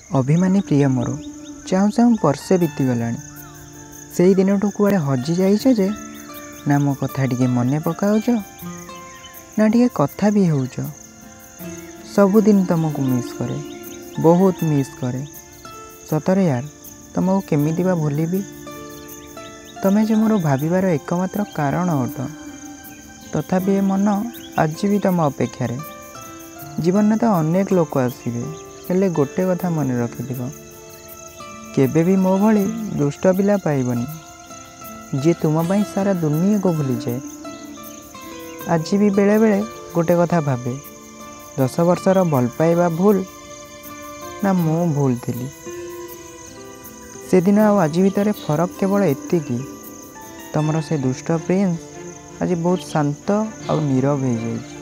ଅଭିମାନୀ ପ୍ରିୟ ମୋର, ଚାହୁଁ ଚାହୁଁ ବର୍ଷେ ବିତିଗଲାଣି। ସେଇ ଦିନଠୁ କୁଆଡ଼େ ହଜି ଯାଇଛ ଯେ ନା ମୋ କଥା ଟିକେ ମନେ ପକାଉଛ ନା ଟିକେ କଥା ବି ହେଉଛ। ସବୁଦିନ ତୁମକୁ ମିସ୍ କରେ, ବହୁତ ମିସ୍ କରେ। ସତରେ ୟାର, ତୁମକୁ କେମିତି ବା ଭୁଲିବି? ତୁମେ ଯେ ମୋର ଭାବିବାର ଏକମାତ୍ର କାରଣ ଅଟ। ତଥାପି ଏ ମନ ଆଜି ବି ତୁମ ଅପେକ୍ଷାରେ। ଜୀବନରେ ତ ଅନେକ ଲୋକ ଆସିବେ, ହେଲେ ଗୋଟେ କଥା ମନେ ରଖିଥିବ, କେବେ ବି ମୋ ଭଳି ଦୁଷ୍ଟ ପିଲା ପାଇବନି, ଯିଏ ତୁମ ପାଇଁ ସାରା ଦୁନିଆକୁ ଭୁଲିଯାଏ। ଆଜି ବି ବେଳେବେଳେ ଗୋଟେ କଥା ଭାବେ, 10 ବର୍ଷର ଭଲ ପାଇବା ଭୁଲ ନା ମୁଁ ଭୁଲ ଥିଲି? ସେଦିନ ଆଉ ଆଜି ଭିତରେ ଫରକ କେବଳ ଏତିକି, ତୁମର ସେ ଦୁଷ୍ଟ ପ୍ରିନ୍ସ ଆଜି ବହୁତ ଶାନ୍ତ ଆଉ ନୀରବ ହେଇଯାଇଛି।